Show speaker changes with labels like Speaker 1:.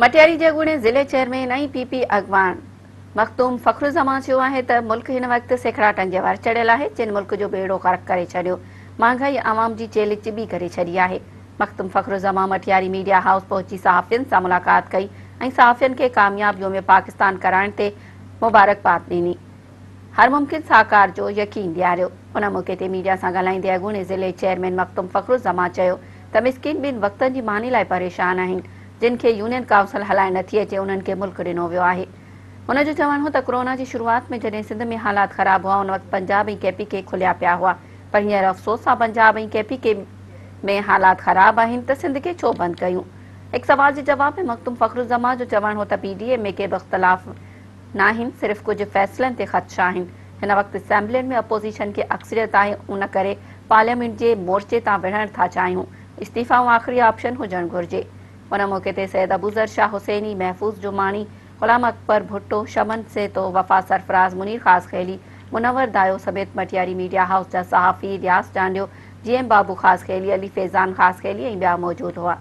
Speaker 1: مٽياري جي اڳوڻي ضلعي چيئرمين ۽ پي پي اڳواڻ مخدوم فخرالزمان چيو آهي ته ملڪ هن وقت سيکڙاٽن جي ور چڙهيل آهي، جن ملڪ جو ٻيڙو غرق ڪري ڇڏيو، مهانگائي عوام جي چيلهه چٻي ڪري ڇڏي آهي. مخدوم فخرالزمان مٽياري ميڊيا هائوس پهچي صحافين سان ملاقات ڪئي ۽ صحافين کي ڪامياب يوم پاڪستان ڪرائڻ تي مبارڪباد ڏني. هر ممڪن سهڪار جو يقين ڏياريو. ان موقعي تي ميڊيا سان ڳالهائيندي اڳوڻي ضلعي چيئرمين مخدوم فخرالزمان چيو ته مسڪين ٻن وقتن جي ماني لاء پريشان آهن، جن کي يونين ڪائونسل هلائڻ نٿي اچي انهن کي ملڪ ڏنو ويو آهي. هن جو چوڻ هو ته ڪرونا جي شروعات ۾ جڏهن سنڌ ۾ حالات خراب هئا ان وقت پنجاب ۽ ڪي پي ڪي کليا پيا هئا پر هينئر افسوس سان پنجاب ۽ ڪي پي ڪي ۾ حالات خراب آهن ته سنڌ کي ڇو بند ڪيون. هڪ سوال جي جواب ۾ مخدوم فخرالزمان جو چوڻ هو ته پي ڊي اي ۾ ڪي به اختلاف ناهن، صرف ڪجهه فيصلن تي خدشا آهن، هن وقت اسيمبلين ۾ اپوزيشن کي اڪثريت آهي ان ڪري پارليامينٽ جي مورچي تان وڙهڻ ٿا چاهيون، استعيفائون آخري آپشن هجڻ گهرجي. ان موقعي تي سيد ابوذر شاهه حسيني، محفوظ جماڻي، غلام اڪبر ڀٽو، شمن سهتو، وفا سرفراز، منير خاصخيلي، منور دايو سميت مٽياري ميڊيا هائوس جا صحافي رياض چانڊيو، جي ايم بابو خاصخيلي، علي فيضان خاصخيلي ۽ ٻيا موجود هئا.